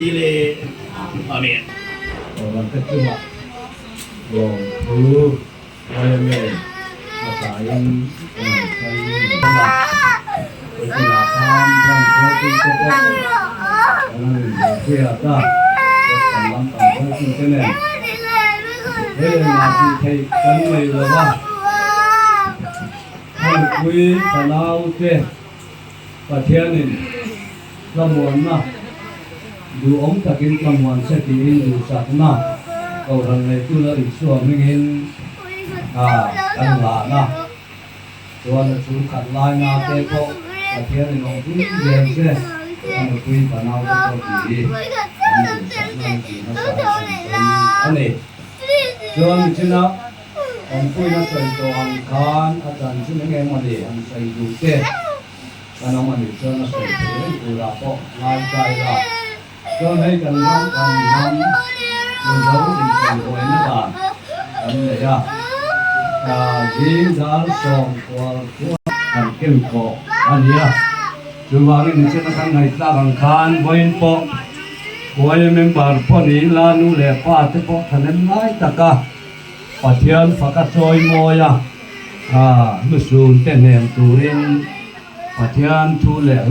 Le Amen. Kohhran te chungah lawmthu YMA hmasain a rawn sawi a. Tukinah khan branch hruaitute pawh kan han inhmuhpuiat a, Western lampang hruaitute nen hei engmah tih theih kan nei lo va, a nupui fanaute Pathianin tlamuanna duhawm takin tlamuan che tiin duhsakna Kohhran neitu Lal Isua hmingin kan hlahna chuan a chhungkhat laina te pawh Pathianin awmpui zel che a nupui fanaute pawh tih hi kan duhsakna an tih hmasa a kan sawi a ni. Chuan nichinah Awmpuina sawi tawh ang khan a chanchin eng emaw ni han sawi duh te kan awm a nih chuan a sawi thei reng turah pawh ngai ta ila. Chuan hei kan ram kan hnam Mizo inkaihhruaina dan kan nei a, zing dar 90 chuan kan ken khawh a ni a. Chuvangin nichina kan ngaihtlak ang khan vawiin pawh YMA member pawh ni ila nu leh pa te pawh thahnem ngai taka Pathian faka chawi mawi a, hnusun te hnem turin Pathian thu leh hla.